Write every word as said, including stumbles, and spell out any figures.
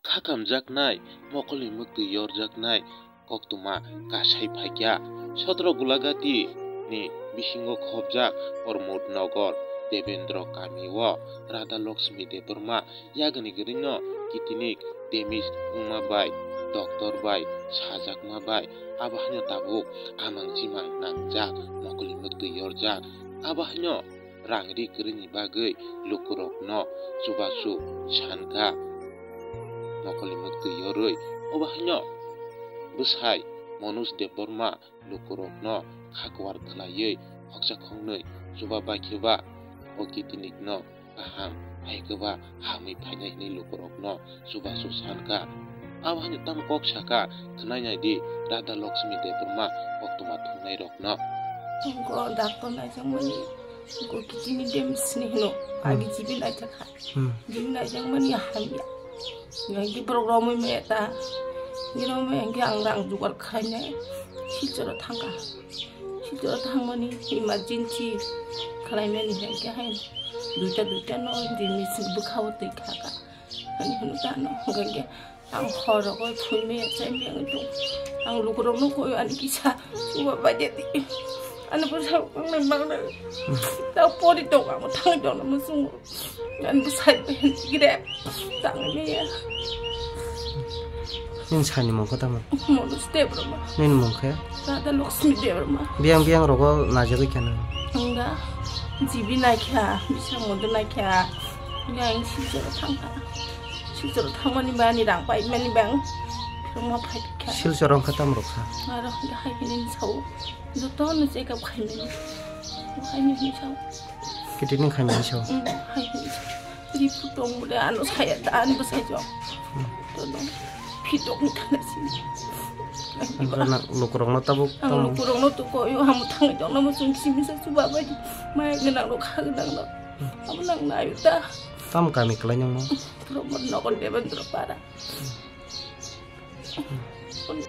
khakamjaknai, mokolni mwktwi yorjaknai koktwma kasai phaikya. Sotro Gulagati ni bisingo khobjak Pramod Nagar, Devendra Kami o Radha Lakshmi Debbarma yagni gwnino kitinik damage wngma bai, doctor bai sajakma bai, abo haino tabuk amang chimang nangjak, mokolni mwktwi yorjak. Abo haino rang ri kwrwini bagwi lukurokno chubachu sankha, mokolni mwktwi yorwi. Obo haino bwsai Manoj Debbarma lukurokno khakwar khlaiwi khoksa khoknwi chuba bai khe ba o kitinikno kaham hai khe ba hamwi phainai hwnwi lukurokno chubachu sankha. Abo haino tamo kok sakha, khwnai nai di, Radha Lakshmi Debbarma koktwma thwngnairokno. Ko doctor naijakmani, ko kidney damage ni hino, Hmm. agi jibi naijakha. Hmm. Jibi naijakmani hamya. Ngai di borok romwi maya ta. Ni romwi hwnkhe ang rang jugar khlainai. Silchoro thangkha. Silchoro thangmani emergency khlaimani hwnkhe hai duita duita no jini bwkhao twi khaka. Ani hwnwi tano hwnkhe ang horogo thumwi chaimwi ang tong. Ang lukurokno koi ani kisa chuba bai de di. Ani bwsa mangnai mangnai. Ta pori tong ang thang tong na musungo. Ani bwsa bai gire tang ni ya. Nini sani mung khe tamo? Manoj Debbarma. Nini mung khe? Radha Lakshmi Debbarma. Biyang biyang rogo najagwi kheno. Ang da jibi naikha, bisang mondo naikha. Yang Silchoro thangkha. Silchoro thangmani bani rang paimani bang. Phirma phaikha. Silchoro wngkha tamo rokha? Aro hai hini sao. Jotono check up khaimani. Hai hini sao. Kidney khaimani sao? Mm, hai hini sao. Ripu tong bole ano saya ta ani bwsai jok. Hmm. Tono. Phitok ni thana si. Ang na lukurokno tabuk Ang tamo. Lukurokno to ko yo ham thang jok namo chung simi sa chuba bai. Mai gwnang rok kha gwnang rok. Hmm. Amo nang na ayu ta. Tam kami kwlai nang mo? Puro mon nokon Devendra para. Hmm.